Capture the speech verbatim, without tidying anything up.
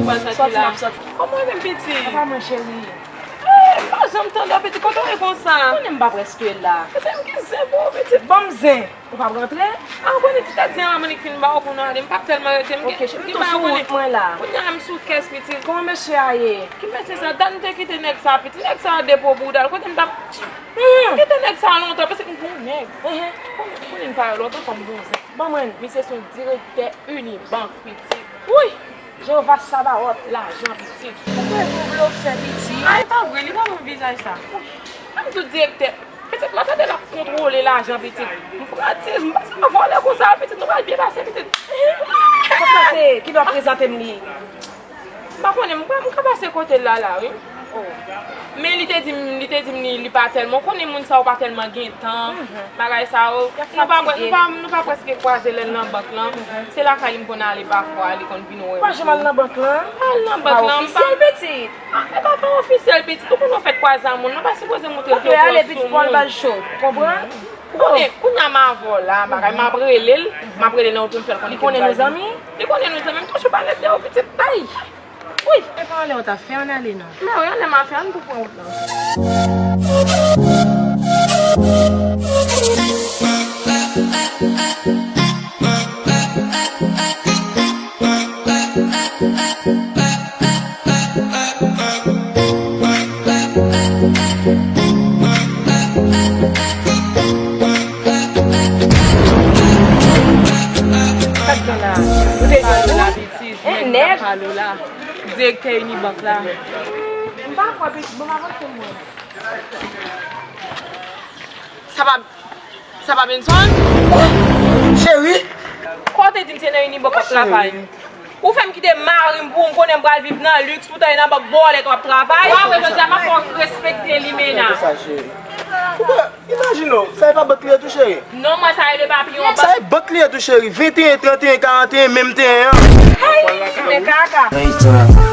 Sòti m ap sòti. Kòman w ye menm pitit? Apa mwen cheri? Eh, m pa janm tande w pitit, kote w ye konsa? Konnen m pa prèske la. Se m ki zen pou ou pitit, ban m zen. Ou p ap rantre? A, ou konnen ti tèt zen an Monik fin ba w pou nou ale, m p ap tèlman rete, m gen, ok, cheri, m tou sou wout mwen la. Kounye a m sou kès pitit. Kòman mesye a ye? Ki mesye sa? Dat m te kite nèg sa pitit, nèg sa depo bouda l, kote m t ap, hmm, kite nèg sa lontan, paske m gon nèg. Konnen, konnen m pa yo lontan, fò m gon zen. Ban mwen. Misye se yon direktè Unibank pitit. Wouy! Jewova Sabawòt, lajan pitit. Ou kwè se yon blofè pitit? Ay, pa vre, li pa bon vizaj sa. Menm tout direktè, pitit la tande l ap kontwole lajan pitit. M pran diz, m panse m ap vòlè konsa, pitit, nou pral byen pase, pitit. Sa k pase? Kilè w ap prezante m li? M pa konnen, m pa, m ka pase kote l la, la, wi. Oh. Men li te di m, li te di m li, li pa tèlman, ou konnen moun sa yo pa tèlman gen tan, bagay sa yo. Nou pa, nou pa, nou pa prèske kwaze lè l nan bank lan. Se lakay li m konn ale pafwa, li konn vin wè m. Ou pa janm al nan bank lan? M pa al nan bank lan, m pa. Ofisyèl pitit. Ah, e pa, pa ofisyèl pitit, ou konn ou fèt kwaze a moun, nou pa sipoze moutre foto sou moun. Ou ale pitit pou al ba l cho, konprann? Ou konnen, kounye a m avè w la, bagay, m ap rele l, m ap rele l nan wout pou m fè l konnen ke m pral vini. Li konnen nou zanmi? Li konnen nou zanmi, m toujou pale de ou pitit. Ay! Wi, e pa anlè w t ap fè, ann ale non. Mè wi, anlè m ap fè, ann tou pran wout lan. Sa k gen la? Ou te jwenn moun? Pitit, nèg k ap pale w la. Direktè Unibank la. M pa kwè pitit, bon, m avanse mwen. Sa pa, sa pa Benson? Cheri! Kò w te di m se nan Unibank w ap travay? Ou fè m kite mari m pou ou, m konnen m pral viv nan liks, poutan e nan bank bòlèt w ap travay. Wa wè jodi a m ap fè w respekte limena. Ou pa imajine w, sa e pa bank li ye tou, cheri. Non, mwen sa e le papiyon. Sa e bank li ye tou, cheri. Venteyen, tranteyen, karanteyen, menm teyen an. Hey, men kaka.